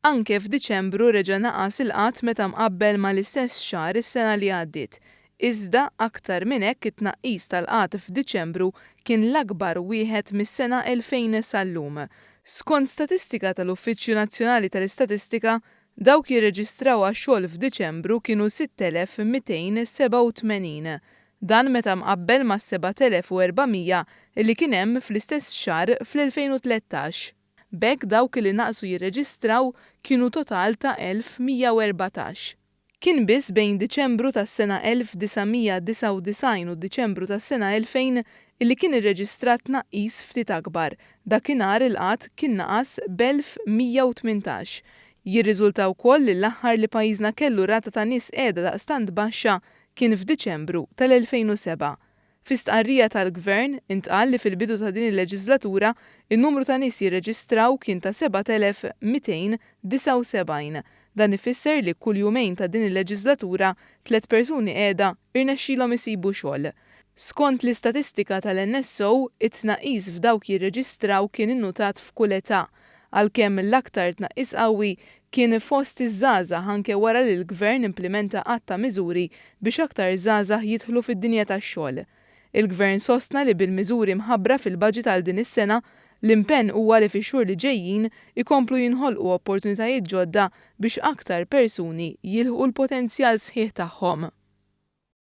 Anke f'Diċembru reġa' naqas il-qgħad meta mqabbel mal-istess xahar is-sena li għaddiet. Iżda, aktar minn hekk it-tnaqqis tal-qgħad f'Diċembru kien l-akbar wieħed mis-sena 2000 sal-lum. Skont statistika tal-Uffiċċju Nazzjonali tal-Istatistika, dawk jirreġistraw għax-xogħol f'Diċembru kienu 6,287. Dan meta mqabbel mas-7,400 li kien hemm fl-istess xahar fl-2013. B'hekk dawk li naqsu jirreġistraw kienu total ta' 1,114. Kien biss bejn Diċembru tas-sena 1999 u Diċembru tas-sena 2000 illi kien irreġistrat tnaqqis ftit akbar. Dakinhar il-qgħad kien naqas b'1,118. Jirriżulta wkoll li l-aħħar li pajjiżna kellu rata ta' nies qiegħda daqstant baxxa kien f'Diċembru tal-2007. Fi stqarrija tal-Gvern, intqal li fil-bidu ta' din il-leġiżlatura, in-numru ta' nies jirreġistraw kien ta' 7,279. Dan ifisser li kull jumejn ta' din il-leġiżlatura, tliet persuni qiegħda irnexxielhom isibu xogħol. Skont l-istatistika tal-NSO, it-tnaqqis f'dawk jirreġistraw kien innutat f'kull età, għalkemm l-aktar tnaqqis qawwi kien fost iż-żgħażagħ anke wara li l-Gvern implimenta għadd ta' miżuri biex aktar żgħażagħ jidħlu fid-dinja tax-xogħol. Il-Gvern sostna li bil-miżuri mħabbra fil-budget għal din is-sena, l-impenn huwa li fix-xhur li ġejjin ikomplu jinħolqu opportunitajiet ġodda biex aktar persuni jilħqu l-potenzjal sħiħ tagħhom.